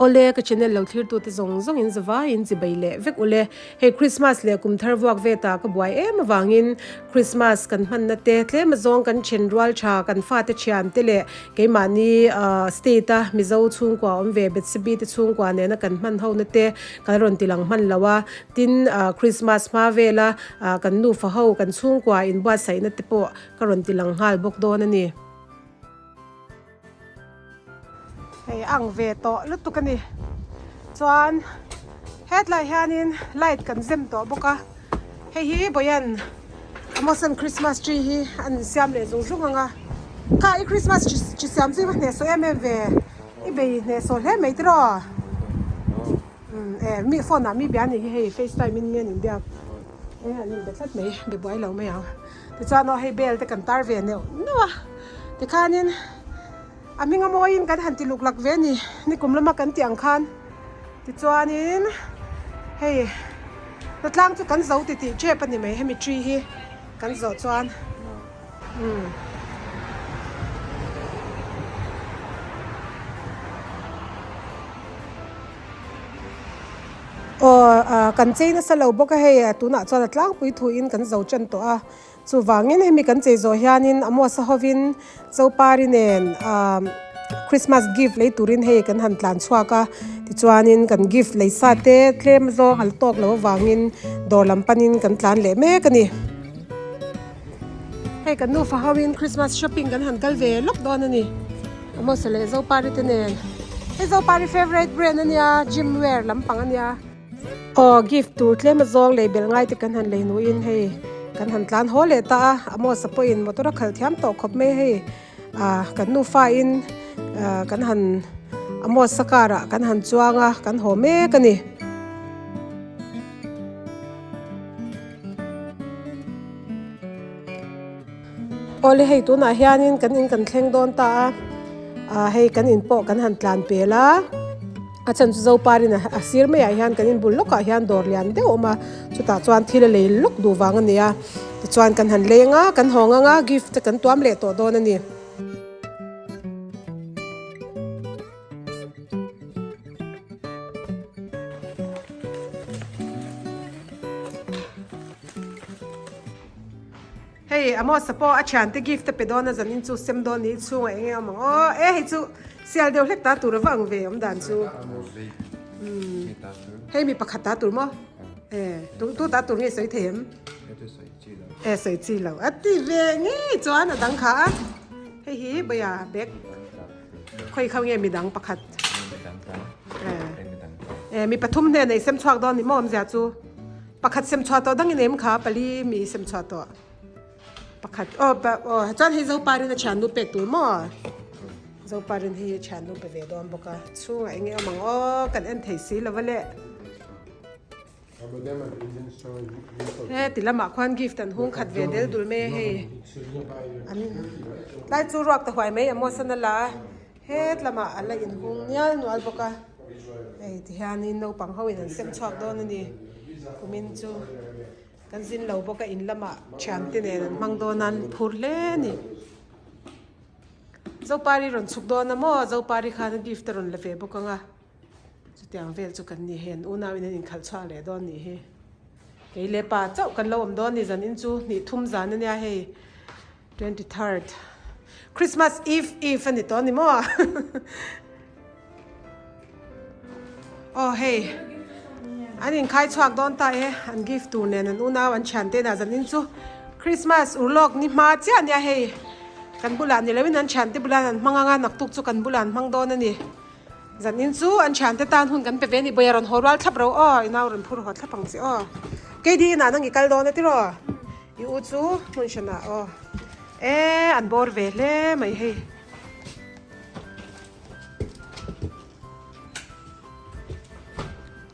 Awle, ka channel lo thlirtute zawng zawngin zavaiin chibai leh vek ule. Hei Christmas leh kum thar vuak ve ta ka buai em avangin Christmas kan hmanna te tlem azawng kan then rual tha kan fate thian te leh keimahni state a Mizo chhungkua awm ve Betsebi te chhungkua nena kan hman ho na te kan rawn ti lang hman lo a. Tin, Christmas hma vela kan nufa ho kan chhungkua inbuatsaihna te pawh ka rawn ti lang nghal bawk dawn a ni. Hei ang ve tawh lutuk a ni. Chuan hetlai hianin light kan zem tawh bawk a. Hei hi Bawian Amosan Christmas tree hi an insiam leh zung zung ang a. Kha i Christmas chi siam chu i va hnehsawh em em ve. I bei hnehsawh hle mai tiraw? Umm e mi phone ah mi bia a nih hi hei facetime in nge an inbiak. E an inbe tlat mai be buai lo mai ang. Tichuan aw hei bel te kan tar ve neuh neuh a, tikhanin a hming a mawiin kan han ti luk lak ve a ni, nikum lama kan tih ang khan. Tichuanin hei hnatlang chu kan zo titih tep a ni mai hemi tree hi kan zawh chuan umm. Aw kan chei nasa lo bawk a hei tunah chuan a tlangpui thuin kan zo tan tawh a chuvangin hemi kan chei zawh hianin a muasa hovin Zopari nen ah Christmas gift lei turin hei kan han tlan chhuak a tichuanin kan gift lei sa te tlem zawng a la tawk lo avangin dawr lam panin kan tlan leh mek a ni. Hei kan nufa hoin Christmas shopping kan han kal ve lawk dawn a ni. Amos leh Zopari te nen. Hei Zopari favourite brand a nia, gym wear lampang a nia. Aw gift tur tlem azawng lei belh ngai te kan han lei hnuin hei kan han tlan haw leh ta a. Amos a pawhin motor a khalh thiam tawh khawp mai hei. Ah kan nufa in ah kan han Amos a car ah kan han chuang a kan haw mek a ni. Awle hei tunah hianin kan in kan thleng dawn ta a ah hei kan in pawh kan han tlan pel a a chhan chu Zoparin a sir maiah hian kan in bul lawkah hian dawr lian deuh a awm a chutah chuan thil a lei lawk duh vang a ni a tichuan kan han leng a kan hawng ang a gift te kan tuam leh tawh dawn a ni. Hei Amos a pawh a thiante gift a pe dawn a zanin chu sem dawn ni chhungah eng eng awm ang aw e hei chu sial deuh hlek ta tur a va ang ve awm dan chu umm hei mi pakhat ta tur maw e tu tu ta tur nge sawi thei em e sawi chi lo a ti ve ngei chuan a dang kha a hei hi bawia bag khawi kho nge midang pakhat e mi pathum hnenah i sem chhuak dawn ni maw awmzia chu. Pakhat sem chhuah tawh dangin em kha pali mi sem chhuah tawh pakhat aw pa aw chuan hei Zoparin a thiannu pek tur maw Zoparin hei a thiannu pe ve dawn bawk a chhungah eng nge awm ang aw kan en thei si lo va le he ti lamah khuan gift an hung khat ve del dul mai a hei an tlai chu ruak ta huai mai a maw sana la a het lamah a la inhung nial nual bawk a. Hei ti hianin naupang ho in an sem chhuak dawn a ni kumin chu kan zin lo bawk a in lamah thian te nen an hmang dawn a an phur hle a ni Zopari rawn chhuk dawn a maw Zopari khan a gift a rawn la ve bawk ang a chutiang vel chu kan ni hei an unau in an inkhalh chhuak leh dawn nih hi kei leh pa chauh kan lo awm dawn a ni zanin chu hnih thum zan a nia hei. 23rd Christmas Eve Eve a ni tawh a ni maw aw hei an inkhai chhuak dawn ta e an gift tur nen an unau an thian te inah zanin chu Christmas urlawk ni hma chiah a nia hei kan bulah ni loin an thian te bulah an hmang anga naktuk chu kan bulah an hmang dawn a ni zanin chu an thian te tan hun kan pe ve a ni bawih a rawn haw rual thlap ro aw inau rawn phur haw thlap ang che aw keini inah nang i kal dawn a tiraw. I u chu hmun hranah aw e an bawr ve hle mai hei.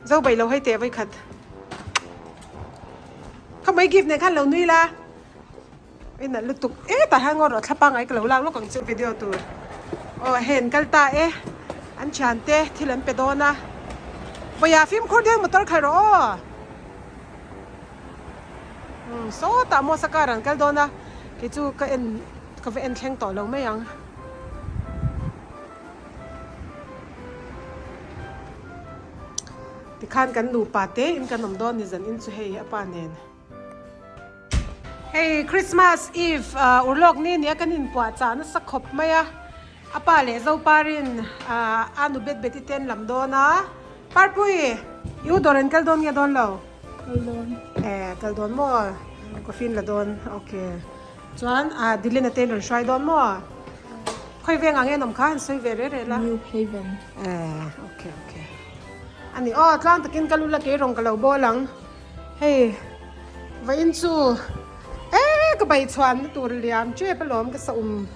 Zo bai lo hei teh vawi khat. Kha mai gift nen khan lo nui la. Ei nalh lutuk e tah hian ngaw rawh thla pangngai ka lo lak lawk ang chu video tur. Aw hei an kal ta e an thian te thil an pe dawn a. Vawiah fimkhur deuh motor khalh rawh aw. Umm sawtah maw car an kal dawn a kei chu ka en ka va en thleng tawh lo mai ang. Tikhan kan nupa te in kan awm dawn ni zan in chu hei a pa nen. Hei Christmas Eve urlawk ni nia kan inpuah chah nasa khawp mai a, a pa leh Zoparin a nu bet beti te an lam dawn a, Parpui i u dawr an kal dawn nge dawn lo? Kal dawn. Eh kal dawn maw? Coffee in la dawn okay. Chuan Dilina te in rawn hruai dawn maw? Khawi veng ang en awm kha han sawi ve reh reh la. New Haven. Eh okay okay. Ani aw tlang takin ka lu la kei rawng ka lo bawl ang. Hei vawiin chu eh ka bai chhuan na tur liam tep alawm ka sa um.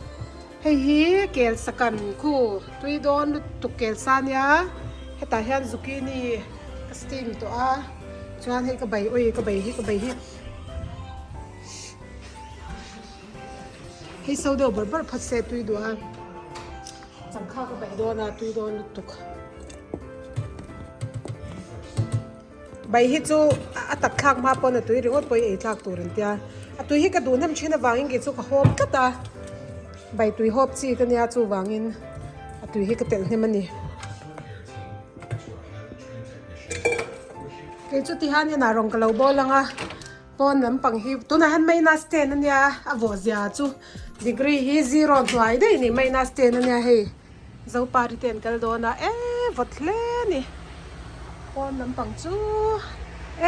Hei hi kel sakan khu tui dawn lutuk kel sa nia hetah hian zucchini ka steam tawh a chuan hei ka bai ui ka bai hi ka bai hi. Hei so deuh ber ber phawt se tui duh a, changkha ka paih dawn a tui dawn lutuk. Bai hi chu a tak thlak hma pawn a tui ringawt pawh i ei thlak tur an tia, a tui hi ka duh hnem thin avangin kei chu ka hawp tlat a, bai tui hawp chi ka nia chuvangin a tui hi ka telh hnem a ni. Kei chu tihian inah rawng ka lo bawl ang a. Pawn lampang hi tunah hian minus 10 ania a vawh zia chu degree hi zero hnuai daih a ni minus 10 ania hei Zopari te an kal dawn a e vawt hle a ni pawn lampang chu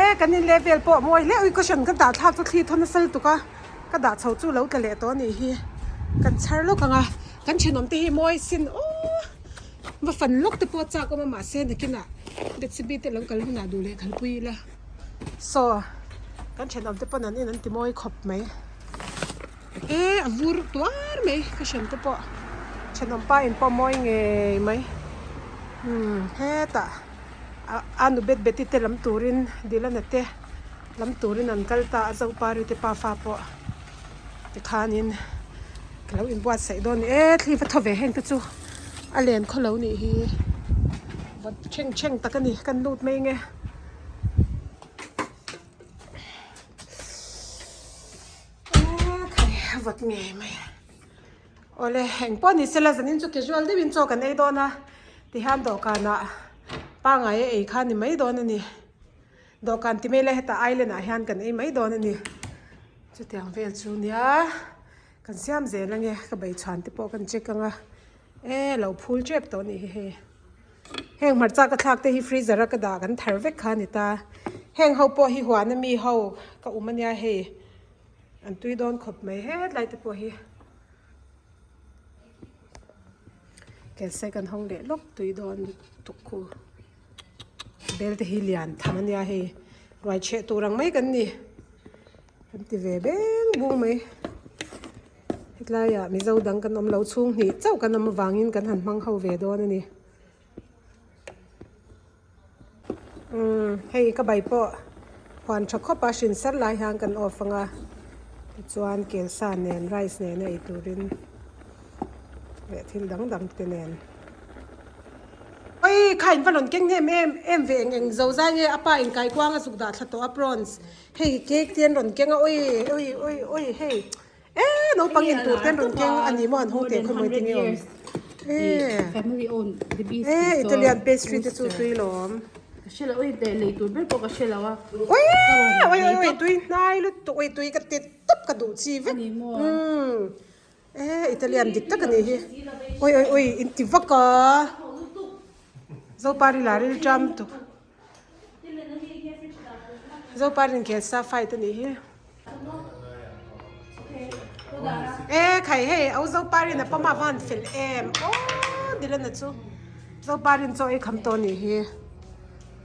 e kan in level pawh mawi hle ui cushion ka dah thlak chu thli thawn nasa lutuk a ka dah chho chu lo tla leh tawh a nih hi kan chhar lawk ang a kan thenawm te hi mawi sin aw va fan lawk te pawh a chak awm a mahse nakinah Bethseby te lo kal hunah duh leh khalpui ila. Saw kan thenawm te pawn an en an ti mawi khawp mai e a vur tuar mai ka hriam te pawh thenawm pa in pawh mawi ngei mai umm hetah a nu bet beti te lam turin Dilana te lam turin an kal ta a Zopari te pafa pawh tikhanin ka lo inbuatsaih dawn a ni e thli va thaw ve heng te chu a len khaw lo nih hi vawt thleng thleng tak a ni kan lut mai nge. Vawt ngei mai awle engpawh ni sela zanin chu casual deuhin chaw kan ei dawn a tihian dawhkanah pangngai a ei kha ni mai dawn a ni dawhkan ti mai ila hetah island ah hian kan ei mai dawn a ni chutiang vel chu nia kan siam zel ange ka beichhuan te pawh kan check anga e lo phul tep tawh a nih hi hei. Heng hmarcha ka thlak te hi freezer a ka dah kan thar vek kha a ni ta. Heng ho pawh hi huan a mi ho ka um a nia hei an tui dawn khawp mai hetlai te pawh hi. Kelse kan hawng leh lawk tui dawn lutuk khu. Bel te hi lian tham a nia hei ruai chheh tur ang mai kan ni. Kan ti ve beng bung mai. Hetlaiah Mizo dang kan awm lo chhung hnih chauh kan awm avangin kan han hmang ho ve dawn a ni. Umm hei ka bai pawh huan tha khawp a hrin sar lai hian kan off anga tichuan kelsa nen rice nen a ei turin leh thil dang dang te nen. Oi kha in va rawn keng hnem em em ve eng eng zo zai nge a pa in kaikuang a zuk dah thla tawh a prawns. Hei cake te an rawn keng a ui ui ui ui hei e naupang in tur te an rawn keng a ni maw an hawng teh khawi mawi tinge awm e e Italian pastry te chu tui lawm ui ui ui ui tui hnai lutuk ui tui ka ti tawp ka duh chi vek umm e Italian dik tak a nih hi ui ui ui in ti vak a Zopari la rilṭam tuk. Zopa rinkhel sa fight a nih hi. E khai hei au Zopa rin a pawm a van fel em aw Dylan a chu Zopa rin chaw ei kham tawh a nih hi.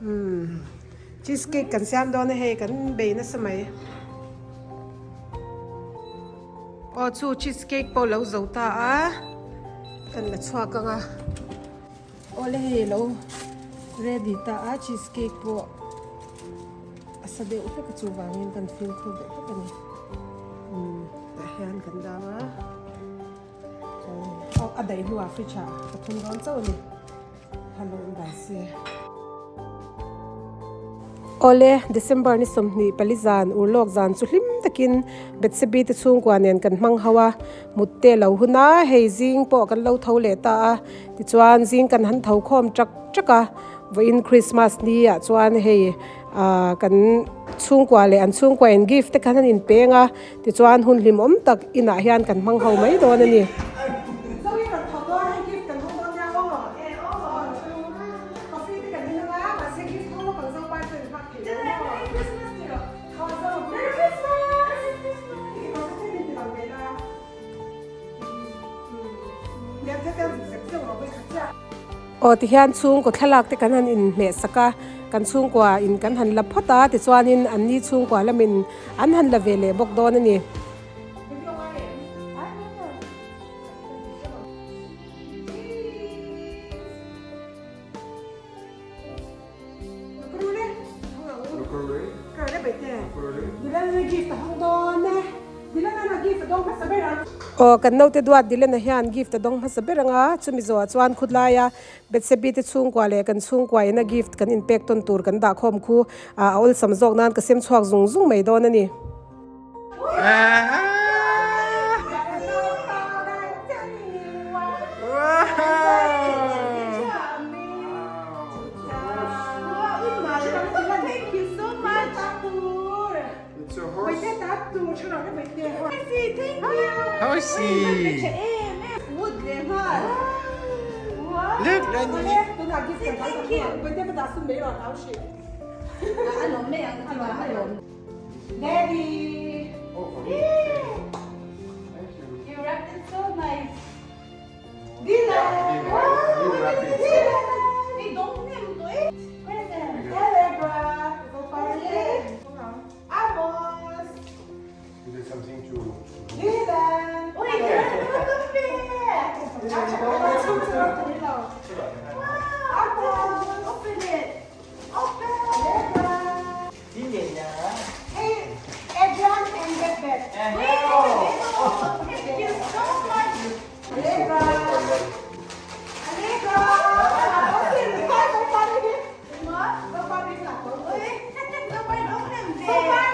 Umm cheese cake kan siam dawn a hei kan bei nasa mai. Aw chu cheese cake pawh lo zo ta a kan la chhuak ang a. Awle hei lo ready ta a cheese cake pawh a sa deuh hlek a chuvangin kan fimkhur deuh hlek a ni umm tah hian kan dang a chuan aw a daih hnuah fridge ah ka thun dawn chauh a ni han rawn dai se. Awle December ni 24 zan urlawk zan chu hlim takin Bethsebi te chhungkua nen kan hmang ho a mut te lo hun a hei zing pawh kan lo tho leh ta a. Tichuan zing kan han tho khawm ṭak ṭak a, Vawiin Christmas ni ah chuan hei ah kan chhungkua leh an chhungkua in gift te khan an in peng a tichuan hun hlimawm tak inah hian kan hmang ho mai dawn a ni. Aw tihian chhungkaw thlalak te kan han inhmeh sak a, kan chhungkua in kan han la phawt a, tichuanin an ni chhungkua lamin an han la ve leh bawk dawn a ni. Aw kan naute duat Dylan-a hian gift a dawng hmasa ber ang a, chumi zawhah chuan khutlaia Bethsebi te chhungkua leh kan chhungkua ina gift kan inpek tawn tur kan dah khawm khu a awlsam zawk nan ka sem chhuak zung zung mai dawn a ni. Daddy! Oh, for me. Thank you. You wrapped it so nice. Dylan! Yeah, you wrap it. Hey, don't name to it. Present. Allegra! Amos! Is it something to? Dylan! Uy, Amos! Open it. Open. Allegra! Hey, Adrian and Beth. Wait, thank you so much. Allegra! Allegra! Uy, sabay open it. Wow,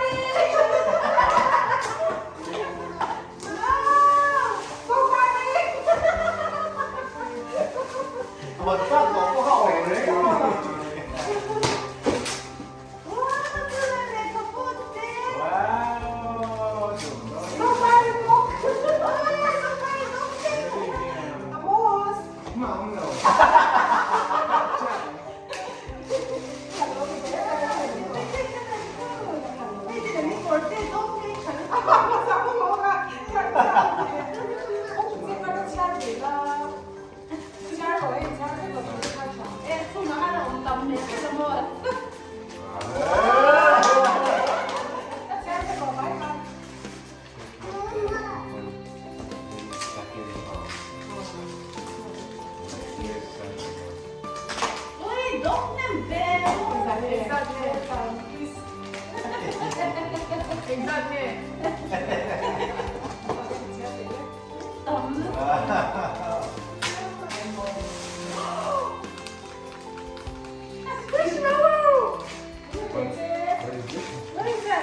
Uy, don't name What is this?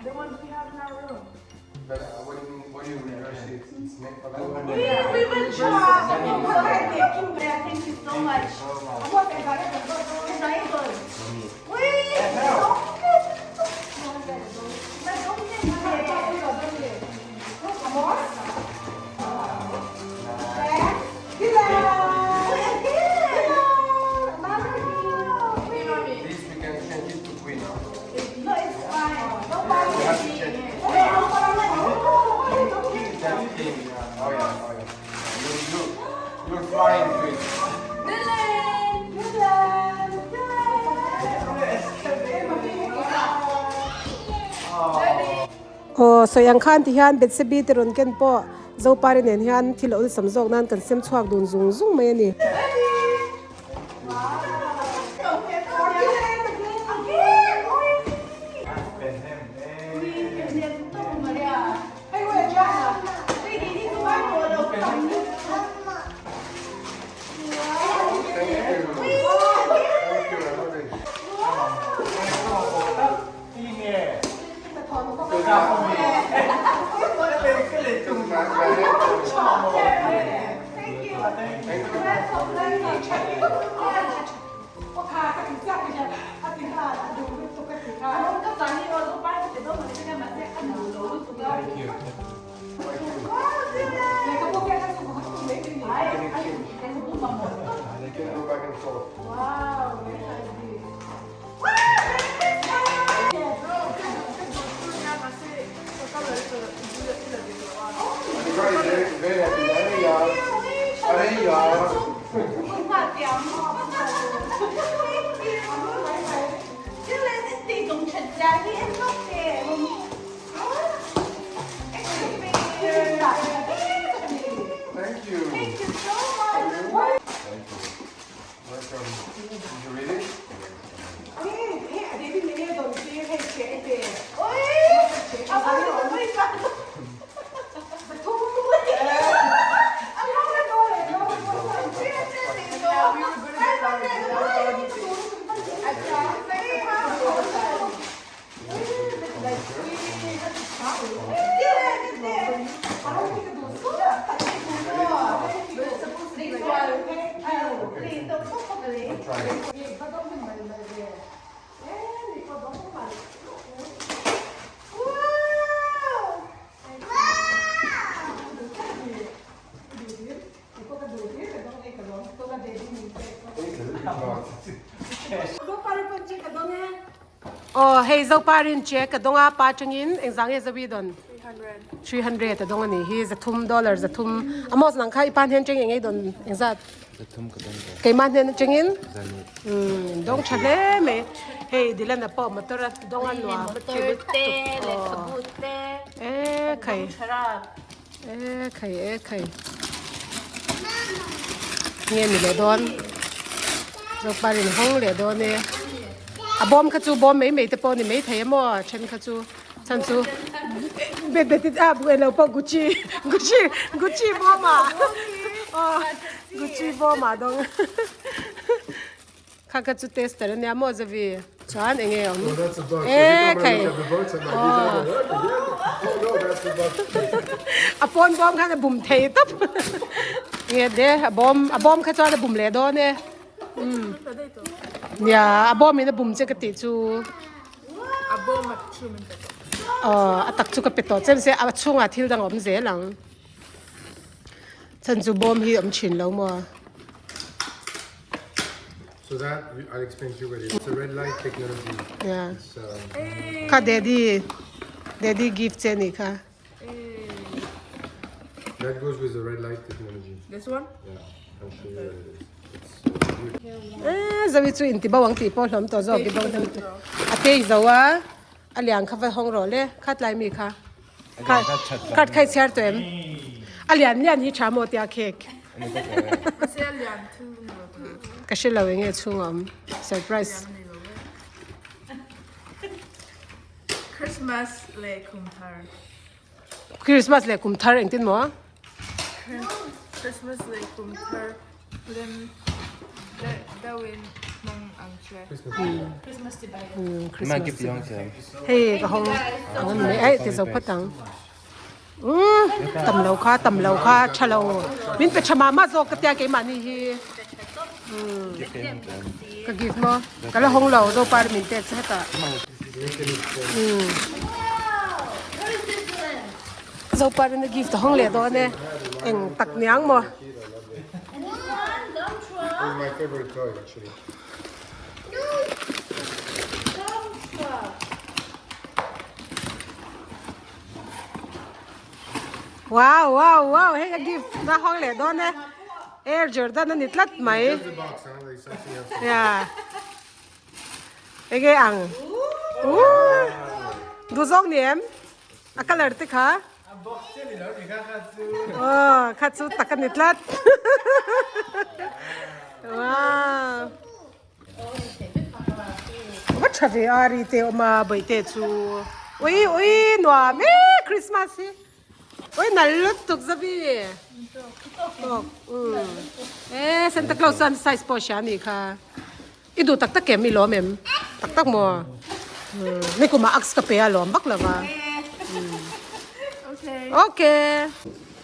The ones we have in our room. But what do you mean? What do you reverse it? It's meant for that one. We will try. Thank you so much. This we can change it to queen. Huh? No, it's fine. We have to change it. That's king. Yeah. Oh yeah. Oh yeah. You're flying queen. Aw sawi ang khan ti hian Bethsebi te rawn ken pawh Zopari nen hian thil a awlsam zawk nan kan sem chhuak dun zung zung mai a ni. Thank you. Thank you. I love it. Aw hei Zoparin che ka dawng a pa tangin engzah nge Zoe dawn? 300 a dawng a ni hi zathum dollar zathum Amos nang kha i pa hnen tang eng ei dawn engzat? Zathum ka dawng dawn. Keimah hnen atangin? Umm dawng tha hle mai hei Dylan-a pawh motor a dawng a nuam a ti lutuk aw e khai e khai e khai nge ni leh dawn Zoparin hawng leh dawn e a bawm kha chu bawm mai mai te pawh a ni maithei a maw then kha chu Chhan chu bet bet it a buai lo pawh Gucci Gucci Gucci bawm ah aw Gucci bawm ah dawng kha kha chu tester ania maw Zavi chuan eng nge awm e khai aw a pawn bawm khan a bum thei tawp nge de a bawm a bawm kha chuan a bum leh dawn e umm nia a bawm in a bum che ka tih chu. Aw a tak chu ka pe tawh chem se a chhungah thil dang a awm zel ang chhan chu bawm hi a awm thin lo maw. So that I'll explain to you what it is. It's a red light technology. Yeah. It's, um, Kha daddy daddy gift che ni kha. That goes with the red light technology. This one? Yeah, I'll show you what it is. It's good. Eh, zawi chu inti bo ang tih pawh hlawm tawh zawk i bo deuh te. A tei zo a, a lian kha va hawng rawh le, khat lai mi kha. Khat khat khai chhiar tawh em? A lian lian hi tha maw tia cake. Ka hre lo enge chhung a awm. Surprise. Christmas leh kum thar. Christmas leh kum thar engtin maw? Christmas leh kum thar lem deuhin hmang ang che. Christmas Hei ka hawng ang an mai ai ti zo phawt ang. Umm tam lo kha tam lo kha tha lo min pe tha mah mah zawk ka tia keimahni hi. Umm ka gift maw ka la hawng lo Zopa ri min pek che hetah. Umm Zopa rin a gift a hawng leh dawn e eng tak niang maw. Wow wow wow hei a gift na hawng leh dawn e Air Jordan a ni tlat mai yeah enge ang ooh duh zawk ni em a colour te kha aw kha chu tak a ni tlat wow. Va tha ve a ri te awm a bawihte chu ui ui nuam e Christmas hi ui nal lutuk zavi tawk umm e Santa Claus chuan size pawh hria anih kha i duh tak tak em i lawm em tak tak maw umm nikum ah aks ka pe a lawm vak lo va. Okay. Okay.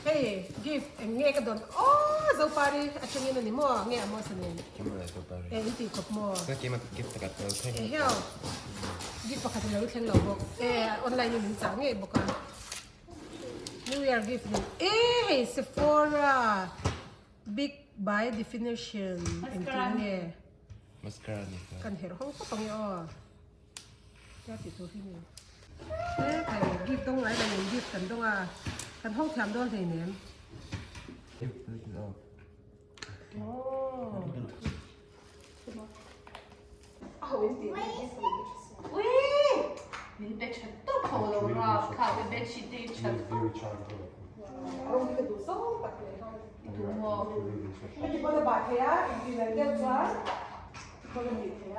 Hei gift eng nge ka dawn aw Zopari atangin a ni maw nge Amos-a nen? E in tih khawp maw? E heo gift pakhat a lo thleng lo bawk e online in min chah ngei bawk a New Year gift ni e hei Sephora big by definition engtin nge kan herh hawng khawp ang e aw. Tia tih tur hi ni. He kai gift dawng ngai lo in gift kan dawng a, kan hawng thiam dawn hleinem. Min pe tha tawp ho lo rap kha ka bedsheet te hi tha tawp. Rawng hi ka duh zawng tak leh nghal. I duh maw? Heti pawn a bah thei a, engtin an deuh chuan ti pawn a nih thei a.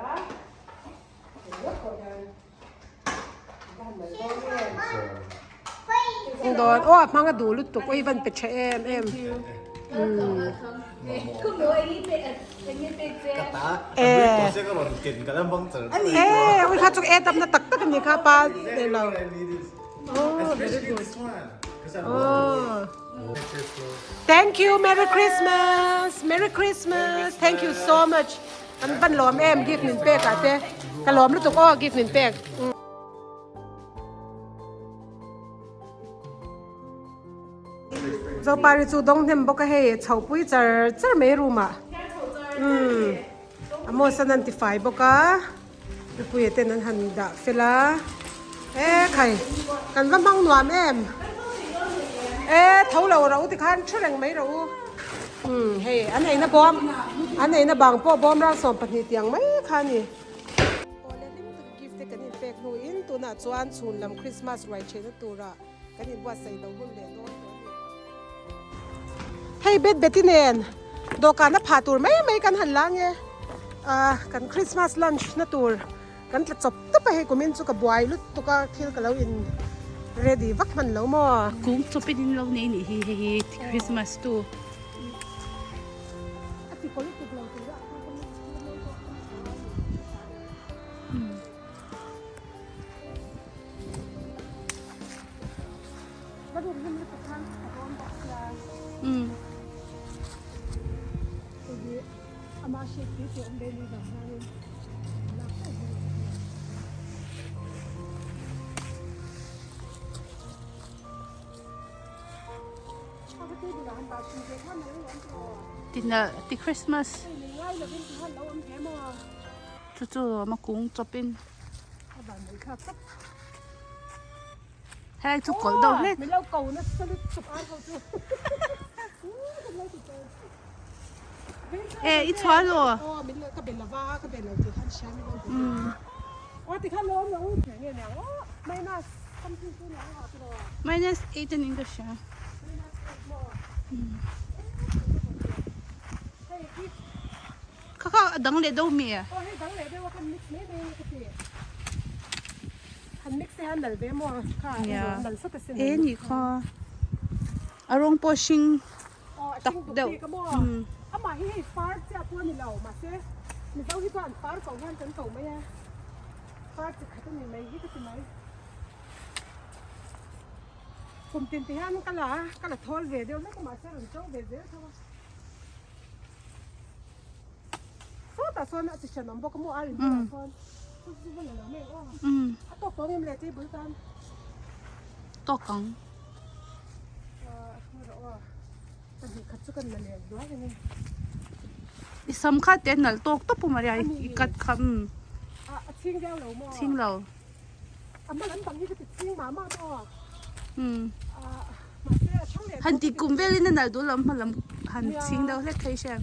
Dawn aw a hmang a duh lutuk aw i van pe tha em em e ui kha chu e tam na tak tak ani kha pa nei lo oh very good oh thank you merry christmas merry christmas thank you so much An van lawm em gift min pek ah te ka lawm lutuk aw gift min pek. Zopari chu dawng hnem bawk a hei chho pui char char mai room ah umm Amos an an ti fai bawk a mipui ten an han dah fel a e khai kan va hmang nuam em e tho lo ro tikhan thu reng mai ro u. Umm hei an eina bawm an eina bang pawh bawm rang 12 tiang mai kha a ni. Awle hlim taka gift te kan inpek hnuin tunah chuan chhun lam Christmas ruai theihna tura kan inbuatsaih lo hun leh dawn tawh a ni. Hei bet beti nen dawhkan a phah tur mai mai kan han la nge ah kan Christmas lunch na tur kan tla chawp tawp a hei kumin chu ka buai lutuk a thil ka lo in ready vak hman lo maw. Kung chawpin in lo nei nih hi hei hi Christmas tu. A ti kawi tuk lo tur a Tina ti Christmas chu chu a kung chawpin helai chu kawlh deuh hlek. E i chhuah lo. Minus 8 in English a. Kha kha a dang leh deuh mi e. E ni kha a rawng pawh hring tak deuh Tawk ang. I sam kha te nalh tawk tawp a maria i cut kha umm. Chhing lo. Umm. Han ti kum velin a nalh duh lo hma lam han chhing deuh hlek thei sia.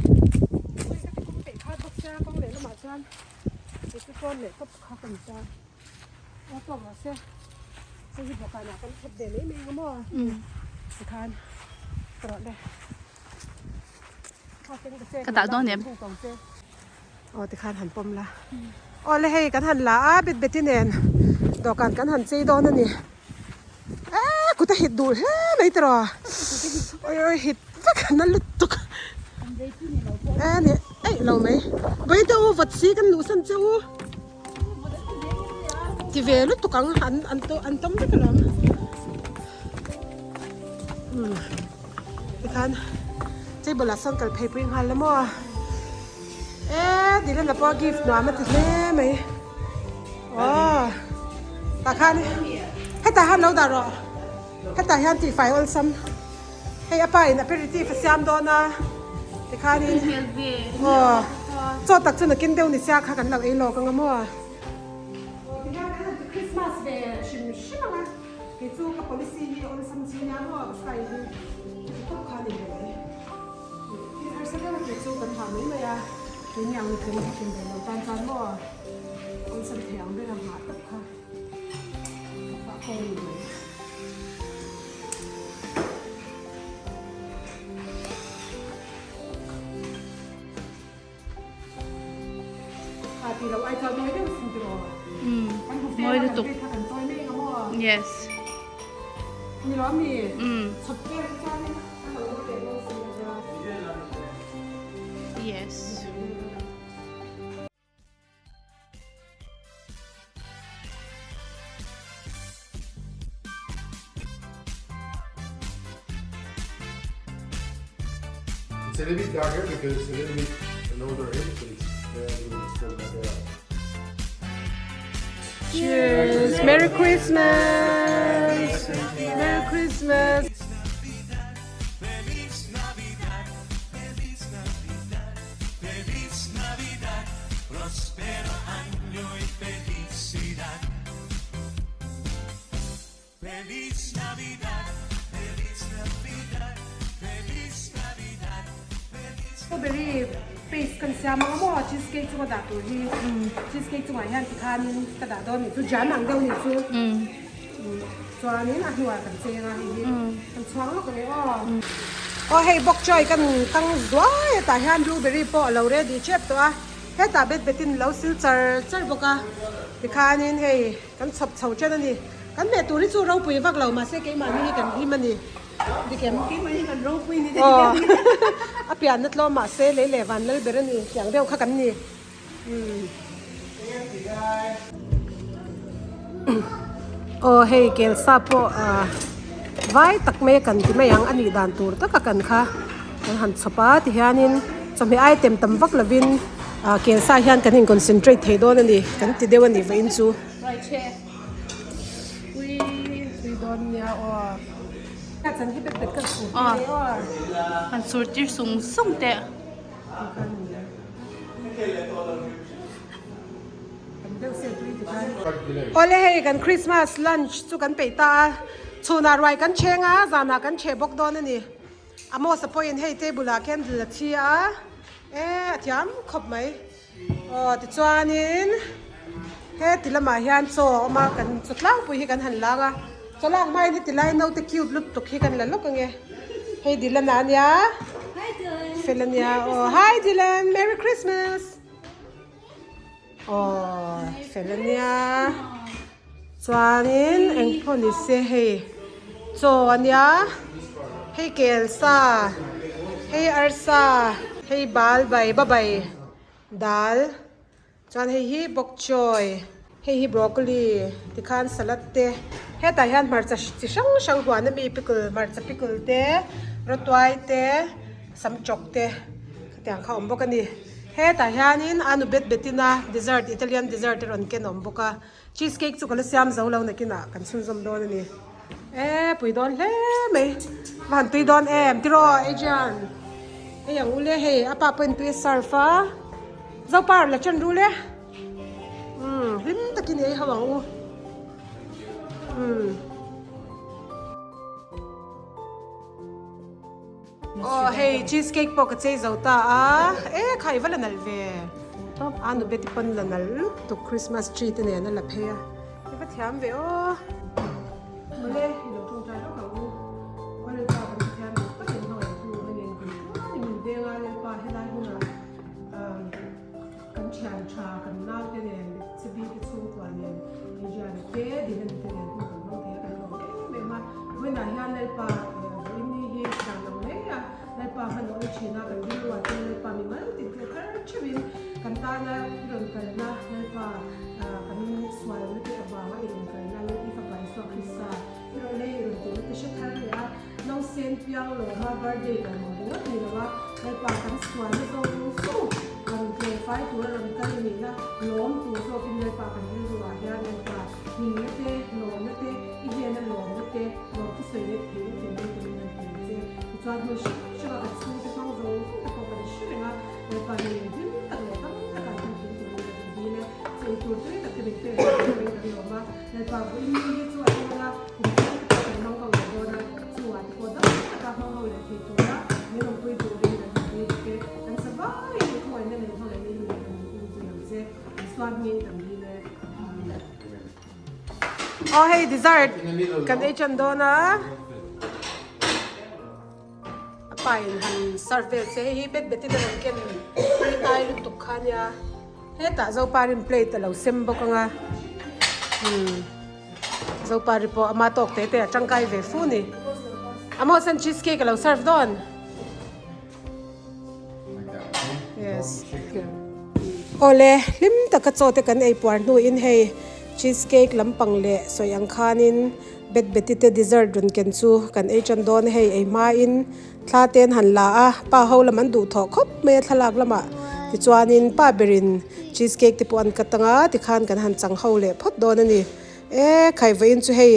Ka dah dawn em? Aw tikhan han pawm la. Aw le hei kan han la a bet beti nen dawhkan kan han chei dawn a ni. Eee kut a hit duh hle mai tiraw. Oi oi hit vek a na lutuk. Eee ni eih lo mai. Vawiin te u vawt si kan luhsan che u. Ti ve lutuk ang an an an tawm vek alawm. Tikhan table ah sawn kal phei pui nghal la maw? Eee Dylan-a pawh gift nuam a ti hle mai. Aww tah khan hetah hian lo dah rawh. Hetah hian tihfai awlsam hei a pa in aperitif a siam dawn a tikhanin aw chaw tak chu nakin deuh ni sia kha kan lo ei lawk anga maw. Tikhian kan han ti Christmas ve hrim hrim ang a kei chu ka policy hi awlsam chi nia maw ka style hi heti tawp kha a ni ve mai. Thil harsa deuh te chu kan ha mai mai a keini ang nutling hrim ve lo tan chuan maw awlsam thei ang ber a nghah tawp kha. Mawi lutuk yes yes. It's a little bit darker because it's a little bit an older age, but it's very good. It's still got the Cheers! Merry Christmas! Merry Christmas! Strawberry paste kan siam ang a maw cheese cake chunga dah tur hi cheese cake chungah hian tikhanin ka dah dawn nih chu jam ang deuh nih chu chuanin a hnuah kan cheng a hei hi kan chhuang lawk ang e aw. Aw hei bok choy kan tang zuai a tah hian blueberry pawh a lo ready tep tawh a hetah bet betin lo sil char char bawk a tikhanin hei kan chhawp chho chen a ni kan hmeh tur hi chu ropui vak lo mahse keimahni hi kan hlim a ni dikem Keimahni kan ropui ni aw a pianna tlawm mahse lei leh van lal ber a ni tiang deuh kha kan ni. Aw hei kelsa pawh ah vai tak mai a kan ti mai ang a nih dan tur taka kan kha kan han chhawp a tihianin chawhmeh item tam vak lovin ah kelsa hian kan in concentrate thei dawn a ni kan ti deuh a ni vawiin chu. Tui dawn nia aw. Aw han sur tir sung sung teh. Awle hei kan Christmas lunch chu kan peih ta a, chhunah ruai kan cheng a, zanah kan cheh bawk dawn a ni. Amos-a pawhin hei table ah candle a thi a, e a thiam khawp mai. Aw tichuanin heti lamah hian chaw a awm a, kan chaw tlangpui hi kan han lang a, chaw lak hmain heti lai naute cute lutuk hi kan la lawk ange. Hei Dylan-a a nia. Fel a nia aw. Hi Dylan, Merry Christmas. Aw fel a nia. Chuanin eng pawh ni se hei chaw a nia. Hei kel sa, hei arsa, hei bal bai ba bai dal. Chuan hei hi bok choy, hei hi broccoli tikhan salad te, hetah hian hmarcha chi hrang hrang huan ami pickle hmarcha pickle te rawtuai te samchawk te khatiang kha a awm bawk a ni. Hetah hianin anu bet betin a dessert Italian dessert a rawn ken a awm bawk a, cheese cake chu ka la siam zo lo nakinah kan chhunzawm dawn a ni. E pui dawn hle mai, va han tui dawn em tiraw Adrian? Hei ang ule hei a pa pawhin tui a serve a, Zopar la chen ru le umm hlim takin ei ho ang u umm. Aw hei cheese cake pawh ka chei zo ta a, e kha i va la nalh ve, a nu beti pawn la nalh lutuk Christmas tree te nen a la phei a. I va thiam ve aw. Mawle i lo tawngtai lawk ang u. Aw Lalpa kan Pathian duh tak in hmangaih tu na nen kan chuan in min veng a Lalpa helai hunah kan thian tha kan nau te nen Chibi te chhungkua nen Adriana te Dylan te nen hun kan hmang thei a kan lawm em em a. Vawiinah hian Lalpa vawiin ni hi dan ang mai a Lalpa hman a awm thin a kan rilru ah te Lalpa mi mal tih te thar theuhin kan tana i rawn kalna Lalpa kan sualna te avanga i rawn kalna Lal i fapa Isua Krista i rawn lei i rawn tihna te hre thar leh a Nausen piang. piang lawm a, birthday kan awm ringawt ni lo a, Lalpa kan sualna zawng zawng rawn tlem fai tura rawn kal i nihna lawm tur zawkin Lalpa kan rilru ah hian Lalpa hlimna te, lawmna te, i hnena lawmna te, lawm thusawi leh theihna thinlung te min rawn pe che. Tichuan hmun hrang hranga kan chhungte hmang zawng zawng te pawh kan hre reng a, Lalpa nen hlim tak leh tam taka an hman thin turin ka duh dil e. Chei tur tui tak te min pek ve turin kan lawm a, Lalpa vawiin ni hi chu a dawn a, kum chhung te pawh kan hmang ho leh dawn a, chungah te pawh dam taka hmang ho leh thei tura min awmpui turin kan duh dil bawk e. Kan sa vaiin i khawngaihna leh hmangaihna in min rawn zui ang che. Isua hming kan dil e. Amen. Aw hei dessert kan ei tan dawn a. A pa in han serve vel che hei hi bet bet in a rawn ken tui ai lutuk kha nia hetah Zoparin plate a lo sem bawk ang a umm Zopari pawh ama tawk te te a tangkai ve fu ni Amos an cheese cake a lo serve dawn yes Awle hlim taka chaw te kan ei puar hnuin hei cheese cake lampang leh sawi ang khanin Bet beti te dessert rawn ken chu kan ei tan dawn a hei ei hmain thla te an han la a pa ho lam an duh thawh khawp mai a thlalak lamah tichuanin pa berin cheese cake te pawh an cut anga tikhan kan han chang ho leh phawt dawn a ni e khai vawiin chu hei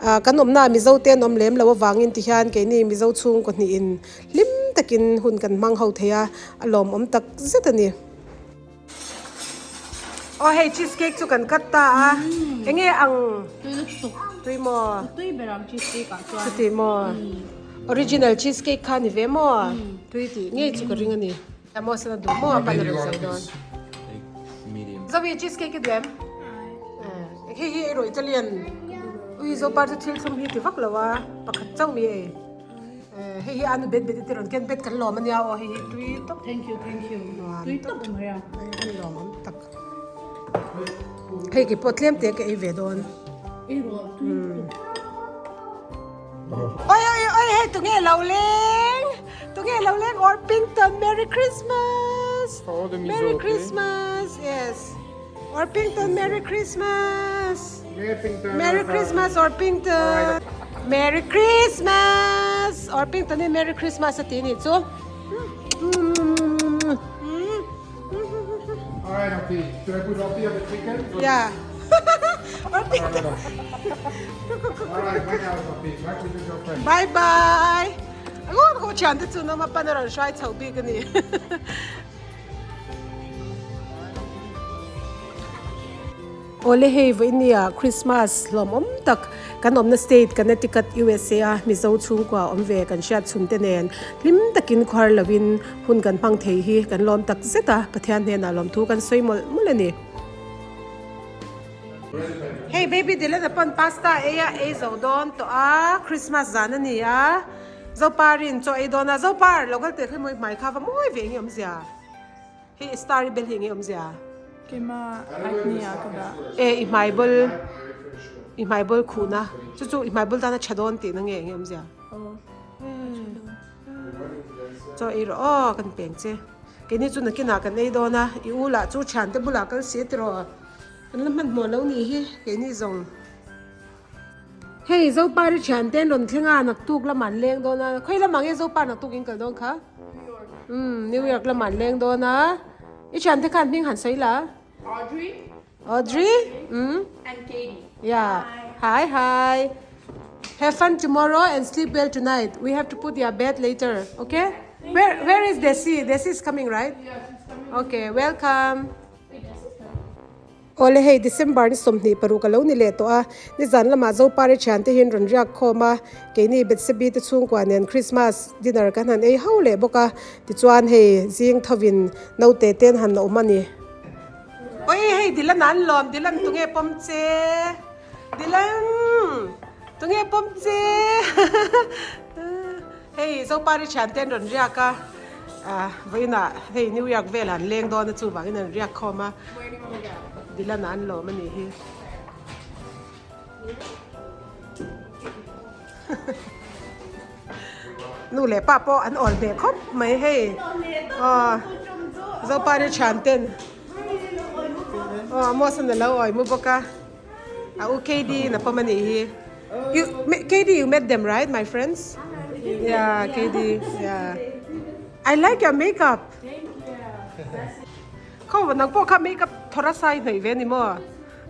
ah kan awmna ah mizo te an awm lem lo avangin tihian keini mizo chhungkaw hnihin hlim takin hun kan hmang ho thei a a lawmawm tak zet a ni. Aw hei cheese cake chu kan cut ta a enge ang tui lutuk tui maw tui ber ang cheese cake ah chuan chuti maw original cheese cake kha ni ve maw tui tih ngei chu ka ring a ni emaw sana duh maw a pan a rawn sawi dawn Zoe cheese cake i duh em hei hi erawh Italian ui Zopar chu thil thlum hi ti vak lo a pakhat chauh mi ei. Hei hi anu bet bet te rawn ken bet kan lawm ania aw hei hi tui tawp. Thank you thank you. Tui tawp awm reng. Kan lawm awm tak. Hei ke pawh tlem te ka ei ve dawn. Ei rawh tui tawp. Oi oi oi hei tunge lo leng tunge lo leng Orpington Merry Christmas. Merry Christmas yes. Orpington Merry Christmas. Merry Christmas Orpington. Merry Christmas Orpington in Merry Christmas a ti nih chu. Alright, Opi. Should I put Opi on the chicken? Yeah. Orpington. Alright, bye now, Opi. Back with your girlfriend. Bye bye. Ngon ko thian te chu na ma pan a rawn hrai chho bik a ni. Awle hei vawinia Christmas hlawmawm tak kan awmna state Connecticut USA a Mizo chhungkua awm ve kan hriat chhun te nen hlim takin khuar lovin hun kan hmang thei hi kan lawm tak zet a Pathian hnenah lawmthu kan sawi mawlh mawlh a ni. Hei baby Dylan a pawn pasta ei a ei zo dawn tawh a Christmas zan a ni a. Zoparin chaw ei dawn a, Zopar lo kal teh kha mawi hmai kha va mawi ve nge awmzia? Hei star i bel hi nge awmzia? Keima aithni ah ka dah. E i hmai bul i hmai bul khuhna chu chu i hmai bul tan a tha dawn tihna nge nge awmzia? Chaw ei rawh aw kan peng che. Keini chu nakinah kan ei dawn a, i u lah chu thiante bulah kal si tiraw kan la hmanhmawh lo nih hi keini zawng. Hei Zopari thian te an rawn thleng a, naktuk lamah an leng dawn a, khawi lamah nge Zopar naktuk in kal dawn kha? New York. Umm New York lamah an leng dawn a, i thian te khan hming han sawi la? Audrey. Audrey? Umm. And Katie. Yeah. Hi hi. Have fun tomorrow and sleep well tonight. We have to put your bed later. Okay? Where where is Desi? Desi is coming, right? Yeah, she's coming. Okay, welcome. Awle hei December ni 26 a lo ni leh tawh a, nizan lamah Zopari thiante hian rawn riak khawm a, keini Betsebi te chhungkua nen Christmas dinner kan han ei ho leh bawk a, tichuan hei zing thovin naute ten han awm a ni. Oi hei Dylan an lawm, Dylan tunge pawm che? Dylan tunge pawm che? Hei Zopari thiante an rawn riak a, vawiinah hei New York velah an leng dawn a chuvangin an riak khawm a, Dylan-a an lawm a nih hi. Nu leh pa pawh an awl hmeh khawp mai hei Zopari thianten aw Amos-an a lo awi mu bawk a. A u KD in a pawm a nih hi. You, KD you met them right my friends? Yeah, KD. Yeah. I like your makeup. Thank you. Kho nang pawh kha makeup thora sa i hnawih ve ni maw?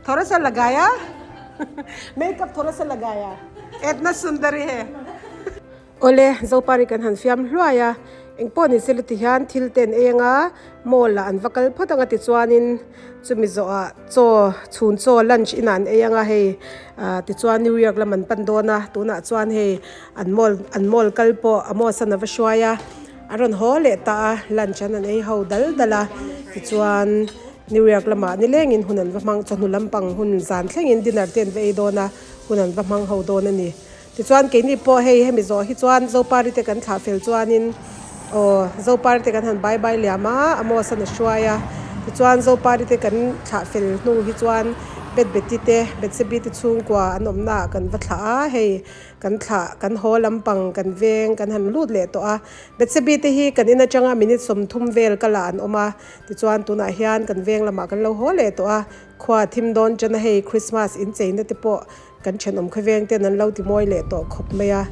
Thora sa lagaya? Makeup thora sa lagaya. Etna sundari he. Awle, Zopari kan han fiam hluai a, eng pawh ni se luti hian thil te an ei anga mall ah an va kal phawt anga tichuanin chumi zawh ah chaw chhun chaw lunch inah an ei anga hei ah tichuan New York lam an pan dawn a tunah chuan hei an mall an mall kal pawh a maw san a va hruai a a rawn haw leh ta a lunch an an ei ho dal dal a tichuan New York lamah nilengin hun an va hmang chawhnu lampang hun zan thlengin dinner te an va ei dawn a hun an va hmang ho dawn a ni. Tichuan keini pawh hei hemi zawh hi chuan Zopari te kan thlah fel chuanin aw Zopari te kan han bye bye liam a, Amos an a hruai a. Tichuan Zopari te kan thlah fel hnu hi chuan Betbeti te Betsebi te chhungkua an awmna ah kan va thlah a, hei kan thlah kan haw lampang kan veng kan han lut leh tawh a. Betsebi te hi kan in atanga minute 30 vel kal ah an awm a, tichuan tunah hian kan veng lamah kan lo haw leh tawh a. Khua thim dawn chana hei Christmas incheina te pawh Kan thenawm khawveng ten an lo ti mawi leh tawh khawp mai a,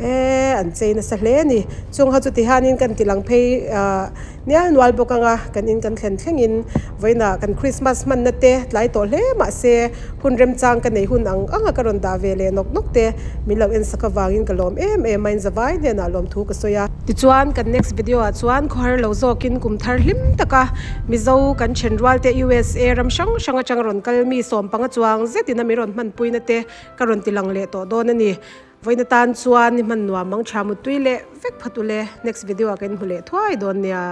eee an chei nasa hle a ni. Chung ho chu ti hianin kan ti lang phei ah nial nual bawk ang a, kan in kan thlen thlengin vawiinah kan Christmas hmanna te tlai tawh hle mahse hun remchang ka nei hun ang ang a ka rawn dah ve leh nawk nawk te min lo en sak avangin ka lawm em em a, inzavai hnenah lawmthu ka sawi a. Tichuan kan next video ah chuan khawhar lo zawkin kum thar hlim taka Mizo kan then rual te USA ram hrang hrang atang rawn kal mi sawmpanga chuang zetin a mi rawn hmanpuina te ka rawn ti lang leh tawh dawn a ni. Vawiin atan chuan ni hman nuam mang tha muttui leh vek phat ule. Next video ah ka inhmu leh thuai dawn nia.